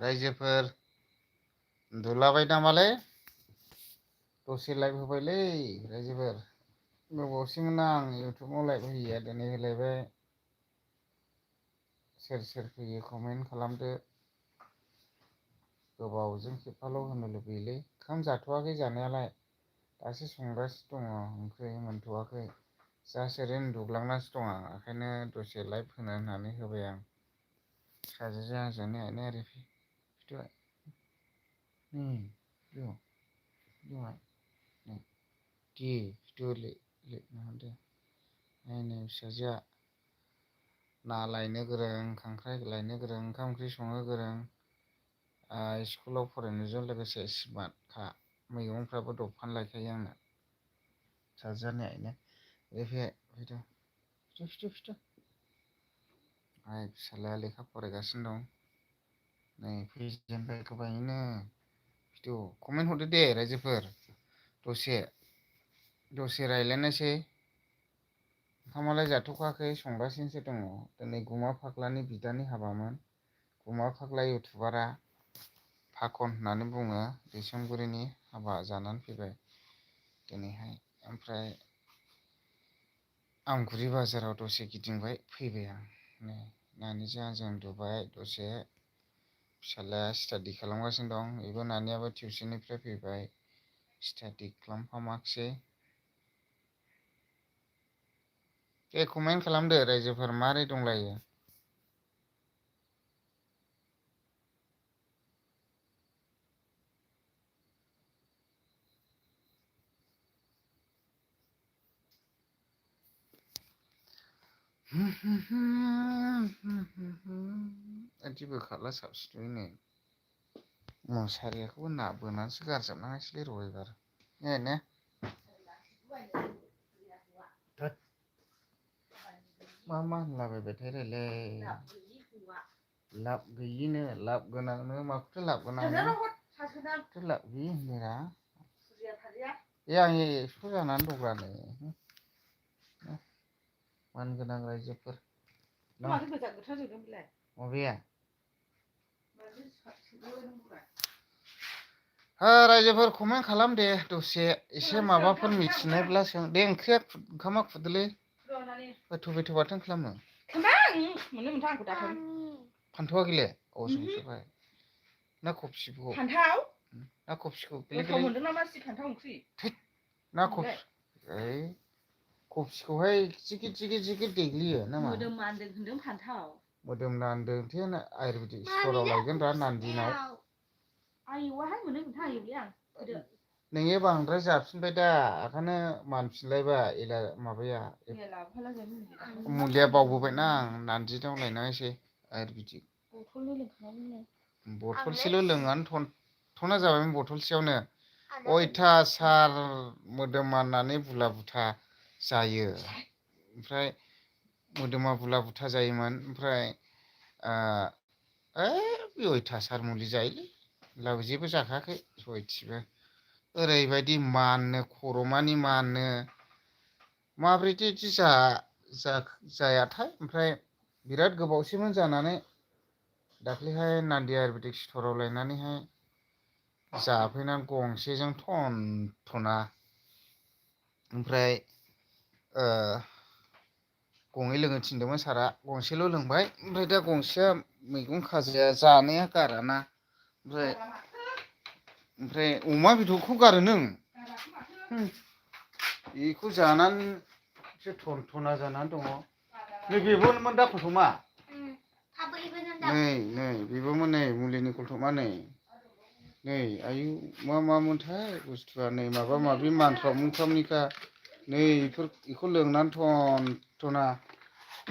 रायजोफोर उन्दुलाबाय नामालै दसे लाइभ होबायलै रायजोफोर गोबावसैमोन आं इउटुबाव लाइभ होयैया दिनै होलायबाय सोर सोर फैयो कमेन्ट खालामदो गोबावजों खेबफाल' होनो लुबैयोलै ओंखाम जाथ'वाखै जानायालाय दासो संगासिनो दङ ओंख्रि मोनथ'वाखै जास्ट ओरैनो उन्दुग्लांनासो दं आं ओंखायनो दसे लाइभ होनो होननानै होबाय आं साजाजों आंजों नायनो ओरै फैबाय दे भिडिअ लिरनो हरदो नायनो फिसाजोआ ना लायनो गोरों खांख्राइ लायनो गोरों ओंखाम ओंख्रि संनो गोरों स्कुलाव फरायनायजों लोगोसे स्मार्टखा मैगंफ्राबो दबफान लायखायो आंना फिसाजोआनो फैदो फिसालाया लेखा फरायगासिनो दं नै फैजेनबाय गोबाङैनो भिडिअ कमेन्ट हरदो दे रायजोफोर दसे रायज्लायनोसै ओंखामालाय जाथ'खायाखै संगासिनोसो दङ दिनै गुमा फाग्लानि बिदानि हाबामोन गुमा फाग्ला इउटुबारा फाखन होननानै बुङो दैसुंगुरिनि हाबा जानानै फैबाय दिनैहाय ओमफ्राय आमगुरि बाजाराव दसे गिदिंबाय फैबाय आं नै नानिजों आंजों उन्दुबाय दसे फिसालाया स्टाडि खालामगासिनो दं बेबो नानियाबो टिउसननिफ्राय फैबाय स्टाडि खालामफामाखिसै दे कमेन्ट खालामदो रायजोफोर मारै दंलायो बिदि बोखारला साबसिनैनो मुसारियाखौबो ना बोनानैसो गारजोबनांसिगोनलै र' एबार ने मा होनलाबायबायथाय रायलाय लाब गैयिनो लाब गोनांनो माखौथो लाब गोनां लाब गैयि होनदोंरा आं एक्सप' जानानै दंब्रा नै मानगोनां रायजोफोर माबाया रायजोफोर कमेन्ट खालाम दे दसे एसे माबाफोर मिथिनायब्ला सों दे ओंखामा खुरदोलै थुबै बाथोन खालामो फानथावाखैले संसोबाय ना कफिखौ ना कफिखौ ना कफि कफिखौहाय जिगिद देग्लियो नामा मोदोम नांदों होनदों फान्थाव मोदोम नांदों आयुर्वेदिक स्टराव लायगोन रा नान्दिनाव नोङो बांद्राय जाफिनबाय दा ओंखायनो मानफिनलायबाय माबाया मुलिया बावबोबायना आं नान्दिनाव लायनांसै आयुर्वेदिक बथलसेल' लोंनानै थना जाबाय बथलसेयावनो अयथासार मोदोम माननानै बुला बुथा जायो ओमफ्राय मोदोमा बुला बुथा जायोमोन ओमफ्राय बे अयथासार मुलि जायोलै होनब्लाबो जेबो जाखायाखै सयथिबो ओरैबायदि माननो खर'मानि माननो माब्रैथो बिदि जायाथाय ओमफ्राय बिराद गोबावसैमोन जानानै दाख्लैहाय नान्दि आयुर्वेदिक स्टराव लायनानैहाय जाफैनानै गंसेजों थना ओमफ्राय गंनै लोंनो थिनदोंमोन सारा गंसेल' लोंबाय ओमफ्राय दा गंसेया मैगं खाजाया जानाया गाराना ओमफ्राय अमा बेदरखौ गारो नों बेखौ जानानैसो थना जानानै दङ नै बेबोमोन दा खलथमा नै बेबोमोन नै मुलिनि खलथमा नै आयु मामोनथाय बुस्थुआ नै माबा माबि मानफ्रामनिखा नै बेखौ लोंनानै थना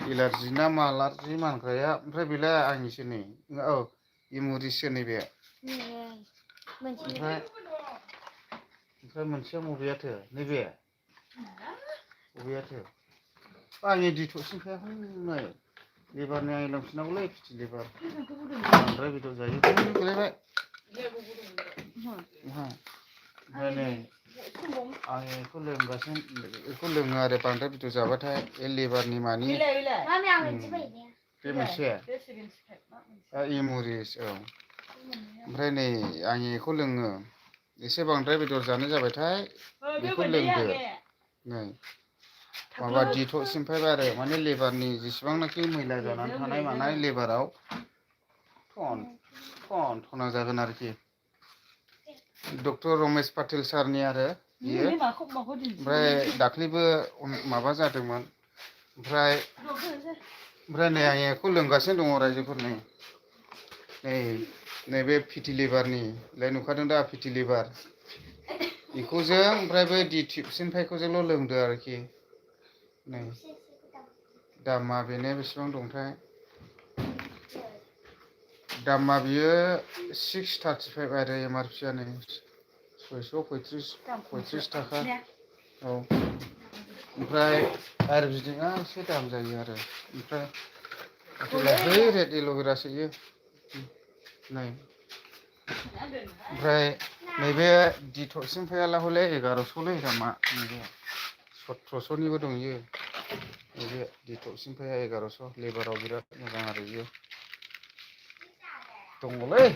एलारजि ना मालारजि मानग्राया ओमफ्राय बेलाय आंनिसो नै इमुरिसो नैबे ओमफ्राय मोनसेया बबेयाथो नैबे बबेयाथो आंनि दिथ'सिनखायाखै नै लेबारनि आं लोंफिननांगौलै फिथि लेबार बांद्राय बेदर जायो गोलैबाय ओमफ्राय नै आं बेखौ लोङो आरो बांद्राय बेदर जाबाथाय बे लेबारनि मानि बे मोनसे इमुरिस ओमफ्राय नै आं बेखौ लोङो एसे बांद्राय बेदर जानाय जाबायथाय बेखौ लोंदो नै माबा डिटक्सिफाइबार आरो माने लेबारनि जेसेबांनाखि मैला जानानै थानाय मानाय लेबाराव थना जागोन आरोखि डक्टर रमेश पाटिल सारनि आरो बियो ओमफ्राय दाख्लैबो माबा जादोंमोन ओमफ्राय नै आं बेखौ लोंगासिनो दङ रायजोफोरनो नै नैबे फिटि लिभारनिलाय नुखादों दा फिटि लिभार बेखौ जों ओमफ्राय बै डिटक्सिफाइखौजोंल' लोंदो आरोखि नै दामा बेनो बेसेबां दंथाय दामा बियो 635 आरो एमआरपि आ नै 635 थाखा औ ओमफ्राय आयुर्वेदिकआ एसे दाम जायो आरो ओमफ्राय रेड एल'भेरा सोयो नै ओमफ्राय नैबे डिटक्सिफाइयाला हले 1100लै दामा नैबे 1700निबो दं इयो नैबे डिटक्सिफाइया 1100 लेबाराव बिराद मोजां आरो इयो दङलै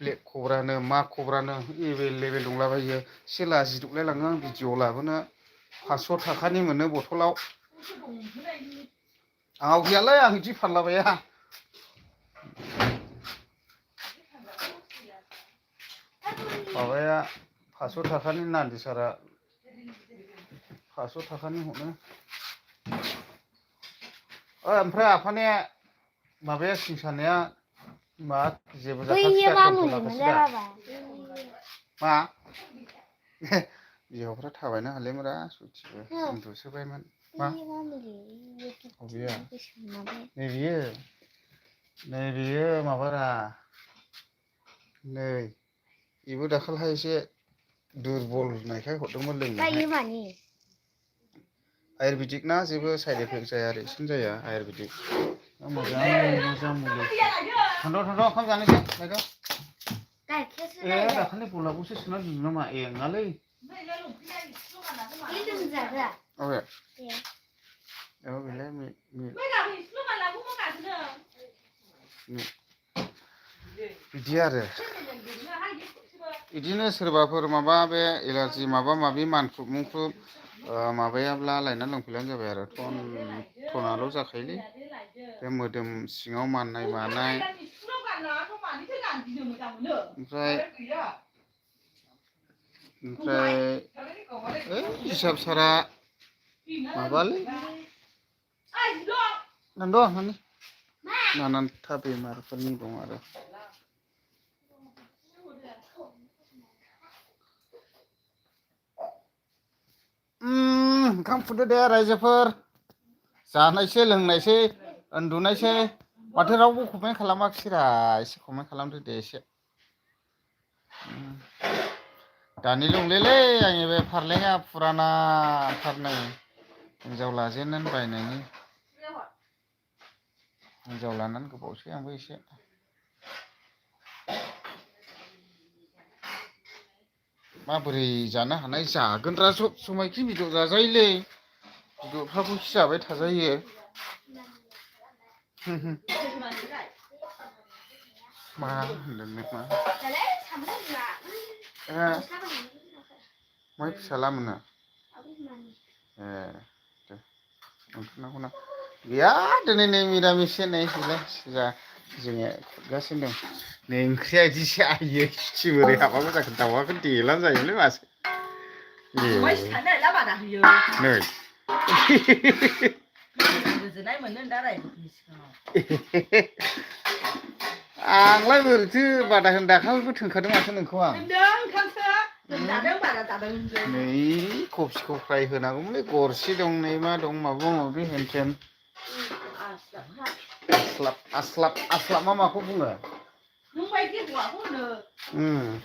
ब्लेक खब्रानो मा खब्रानो एभेलेबेल दंलाबायो एसे लाजिदबलाय लाङो आं भिडिअ लाबोनो 500 थाखानि मोनो बथलाव आंनाव गैयालै आं बिदि फानलाबाया माबाया 500 थाखानि नान्दि सारा 500 थाखानि हरो ओमफ्राय आफाने माबाया सिं सानाया मा जेबो जाथारसै दा मा बिहावफ्रा थाबायनो हालायमोरा सयथिबो उन्दुसोबायमोन मा अबेया नैबेयो माबारा नै बेबो दाखालिहाय एसे दुरबल नायखाय हरदोंमोन लोंनो आयुर्वेदिक ना जेबो साइड इफेक्ट जाया रिएकसन जाया आयुर्वेदिक मोजां मुलि थांद' ओंखाम जानोसै लायगौ ए दाखालि गलाबावसो सोना दोनदों नामा ए नङालै अबे औ बेलाय बिदि आरो बिदिनो सोरबाफोर माबा बे एलार्जि माबा माबि मानख्रुब मुंख्रुब माबायाब्ला लायनानै लोंफैलानो जाबाय आरो टनाल' जाखायोलै बे मोदोम सिङाव माननाय मानाय ओमफ्राय हिसाब सारा माबालै नानानथा बेमारफोरनि दं आरो ओंखाम खुरदो दे रायजोफोर जानायसै लोंनायसै उन्दुनायसै माथो रावबो कमेन्ट खालामाखिसैरा एसे कमेन्ट खालामदो दे एसे दानि दंलै आंनि बे फारलेंआ फुरानाथारनो हिनजाव लाजेननानै बायनायनि हिनजाव लानानै गोबावसै आंबो एसे माबोरै जानो हानाय जागोनरा सब समायखि बेदर जाजायोलै बेदरफ्राबो जाबाय थाजायो मा होनदों मा माय फिसा लामोनो ए दे मोनथारनांगौना गैया दिनै नै मिरामिससो नै जोङो खुरगासिनो दं नै ओंख्रिया बिदिसो आइयै खिथि बोरै हाबागौ जाखो दाउआखौ देलानो जायोलै मासै नै गोजोननाय मोनो दा रायजोफोरनि सिगाङाव आंलाय बोरैथो बादा होनो दाखालिबो थोनखादों माथो नोंखौ आं नै कफिखौ फ्राय होनांगौमोनलै गरसे दं नै मा दं माबा माबि हेनथेन आस्लाब माखौ बुङो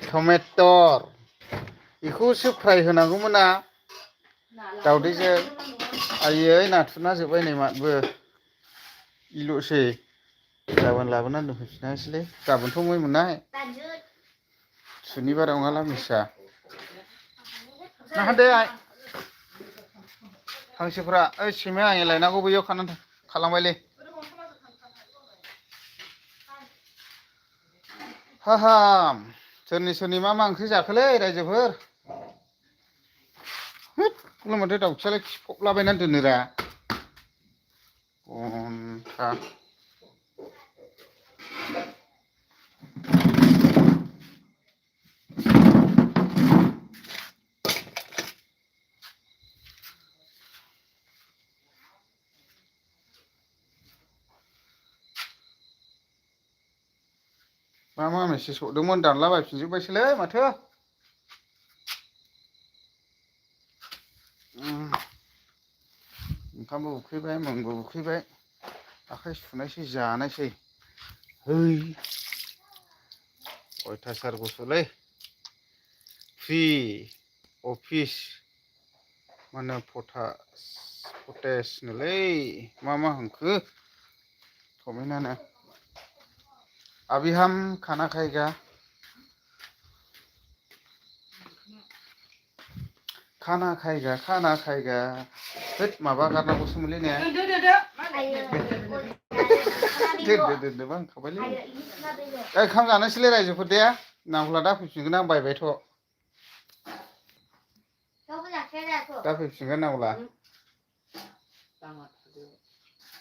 टमेटर बेखौसो फ्राय होनांगौमोन ना दावदैजों आयै नाथुरना जोब्बाय नै माथो इल'सै गाबोन लाबोनानै दोनफैफिननांसिलै गाबोनथ' मै मोननाय सुनिबाराव नङाला मिथिया नाहादे आइ हांसोफ्रा ओइ सैमाया आं लायनांगौ बैयाव खालांबायलै हाहाम सोरनि मा ओंख्रि जाखोलै रायजोफोर होद माथो दाउखियालाय खिफबलाबायनानै दोनोरा घन्टा मा मेसेज हरदोंमोन दानलाबायफिनजोब्बायसोलै माथो ओंखामबो उखैबाय मोनबो उखैबाय आखाइ सुनायसै जानायसै है अयथासार गुसुलै फ्रि अफिस माने फटेसनोलै मा हांखो थमेनानो अभी हम खाना खाएगा खाना खाएगा होद माबा गारनांगौसोमोनलै ने दोनदोबा होनखाबायलै ओंखाम जानोसैलै रायजोफोर दे नांगौला दा फैफिनगोन आं बायबायथ' दा फैफिनगोन नांगौला